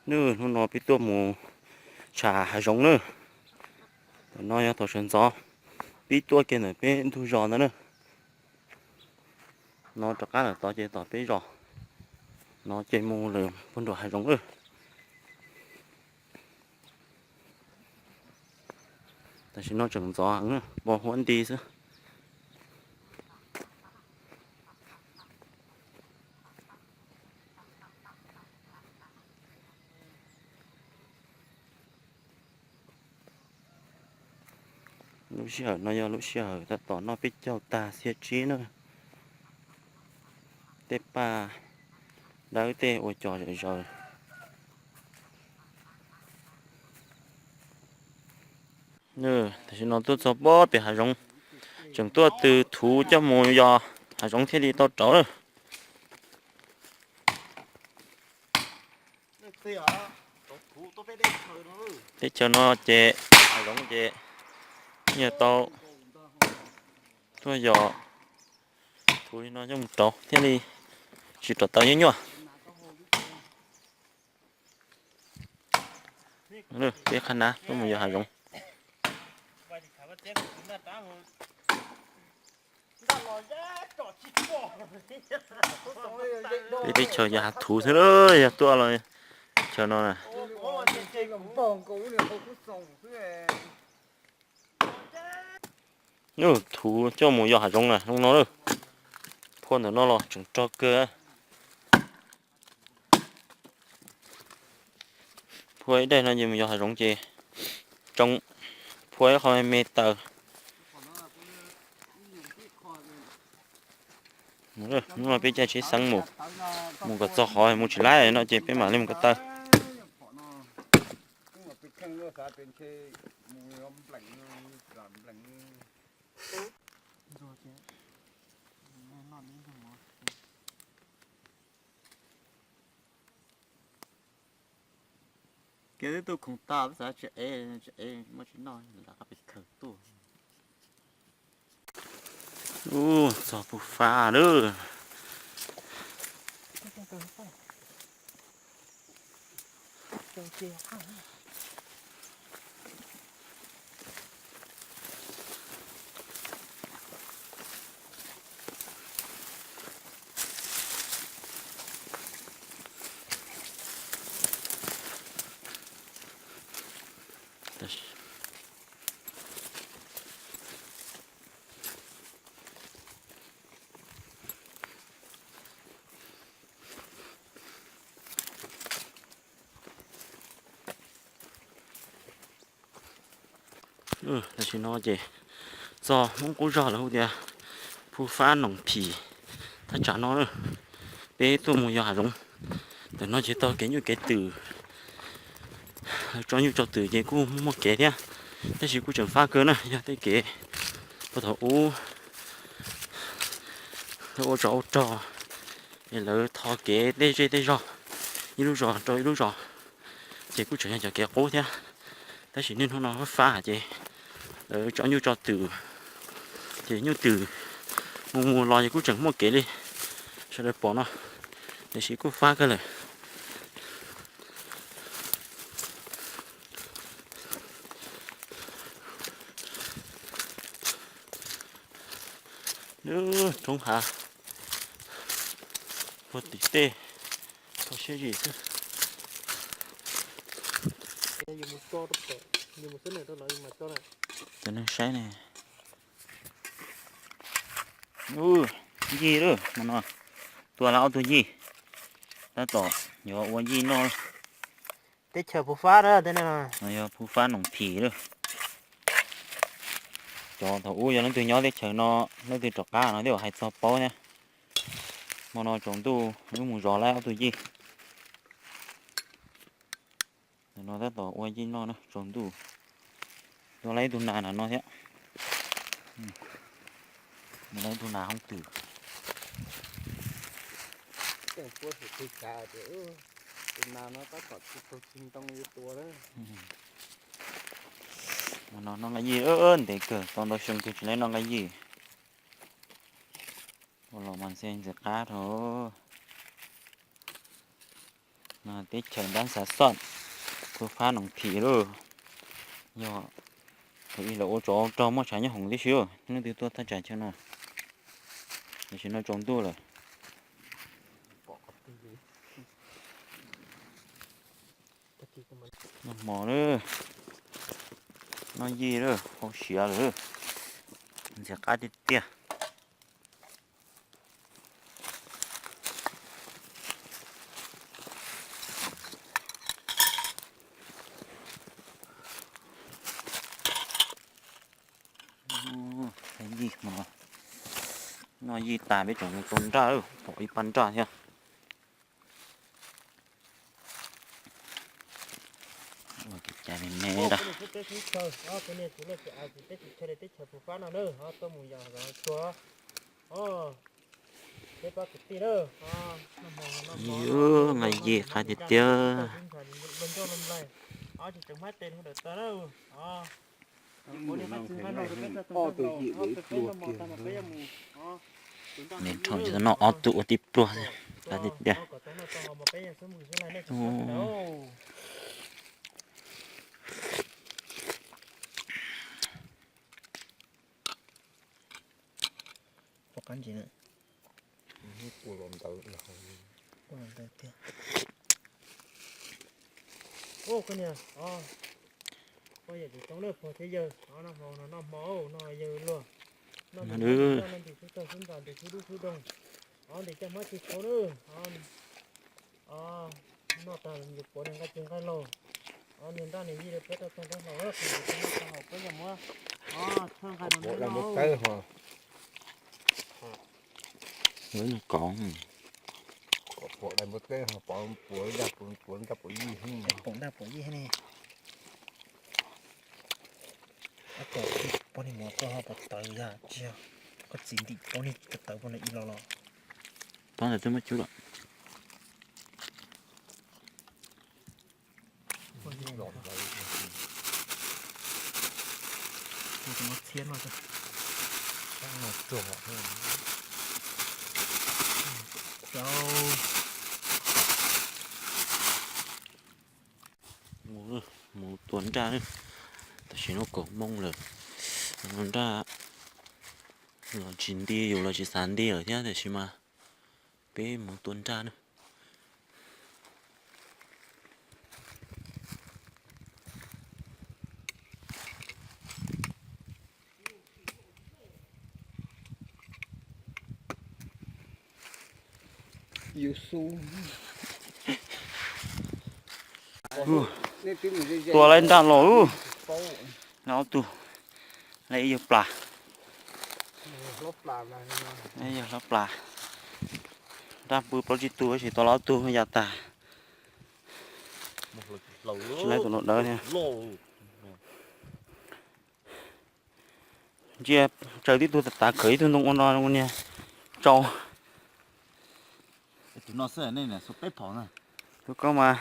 Nws hnub no peb tuaj mus tsham hav zoov na. Tam no yog thaum sawv ntxov, peb tuaj kiag ntawm peb ntug zos ntawd na. No rov qab lawm tod ces tom peb zos, no ces mus lawm puag nram hav zoov lawm. Tam sim no tseem ntxov heev, pos huab nti xwb. Lub sij hawm no yog lub sij hawm tab tom noj peb caug tag xiab tsib na. Tej paj dawb tej ua cos zom zaws. Tam sim no tuaj txog pob pem hav zoov, tseem tuaj tw thuv coj mus yos hav zoov thiaj li tau rauv lawm. Teb chaws no ces hav zoov ces yog tau tuaj yos thuv li no coj mus rauv thiaj li tsis rauv tau nyuaj nyuaj. Peb qhab nab tuaj mus yos hav zoov. Peb teb chaws yog hav thuv xwb, yog tuaj los teb chaws no na. Thuv coj mus yos hav zoov na, zoo no lawm. Phua ntawm no los tseem rog kawg. Phua ib daim no ces mus yos hav zoov ces tsoo, phua ib qho me me taws. Hnub no peb caij tsheb xeeb mus, mus kom txog qhov mus tsis laib no ces peb mam li mus ko taw. Kiag twb tuaj khoom tag, peb xav tsis ev, tsis ev muaj tsis noj, lam qab pes khaws tuaj. Ub, txog pug fab lawm. Tam sim no ces txog Hmoob qub zog lawv hu tias phu fab noom phim thaj tsam no na. Peb tuaj mus yos hav zoov, ntawm no ces tau kev nyuj kev twm, lawv tso nyuj tso twm ces kuj muaj kev thiab, tab sis kuj tseem fab kawg na, yog tej kev puag thaum ub lawv ua tsov ua rog es lawv tho kev tej zej tej zog ib lub zos rau ib lub zos, ces kuj tseem yog cov kev qub thiab. Tab sis niaj hnub no fab fab ces lawv tso nyuj tso twm, ces nyuj twm mus mus los ces kuj tseem muaj kev li sawv daws pom no, tiam sis kuj fab kawg lawm. Roob hav puag tim tej, kho siab zim xwb. Cov neeg saib ne, ub, yij lawm hmo no, tua lawm ob tug yij, tab tom yuav ua yij noj. Teb chaws phu fab na, tej no yog phu fab noom phim lawm. Cov thaum ub yog leej twg nyob teb chaws no, leej twg rov qab no thiaj hais txog paub thiab. Hmo no tsaus ntuj wb mus zov lawm ob tug yij. Ntawm no tab tom ua yij noj na, tsaus ntuj. Tua lawm ib tug nas nram no thiab. Tua lawm ib tug nas hoob twm. Tus nas no tab tom tsis tau tsis ntoo yuav tua na. Hmo no noj nqaij yij, ntev kawg, tau ntau xyoo kawg tsis lawv noj nqaij yij. Ua los mas ntxim qab dhau. Teb chaws ntab xav xoj, kuv fab noom thim lauj. Yog thaum ub los ua tsov rog muaj tshav nyob hoom tib si, leej twg tuaj thaj tsam chaw no, tam sim no tsaus ntuj lawm. Noj hmo lawm, noj yij lawm, hau siav lawm, ntxim qab tiag tiag. Yij hmo, noj yij tas peb tseem mus tua nraj, pom ib pab nraj thiab. Ua kev cai me me da. Yog nqa yij qab tiag tiag. Niam rho tsis tau noj ob tug ua tib pluag, qab tiag tiag. Pom qab ntsis na. Ua los ntawd tiag. Koj niam, koj yawm tsis tau lawm pog thiab yawg, noj hmo no noj hmo no yawg luag. Noj ntim xub txawg xub ntxas ntim xub dub xub doog, ntim caj hmab ceg tshauv na. Noj tag yus pov niag nqaij txiag nqaij laug, niag nraj niag yij rau peb rau tag nrho los, noj tag los peb yog muab thawj nqaij rau neb noj. Kom pom dais npua teb ho pom puav nraj puav yij, pom nraj puav yij ne. Poj niam muab koj ho pov tawv yog tsis yog koj txiv ntim poj niam tawv poj niam ib lo los. Pab ntawd twb muab cub lawm. Mus tua nraj, tam sim no kaum moo lawm. Nraj los tsis nti, yus los tsis xav nti lawm thiab, tiam sis mas peb mus tua nraj na. Tua laib nraj los, ob tug, laib ib yawg plas, ib yawg hlob plas. Nraj pw plaub tsib tug tab sis tua ob tug ya tag. Tsis laib tus no dawb thiab. Ntsia tsaws tib tug tas tas khawm ib tug ntoo ua no ua niag tsau. Tus koj mas.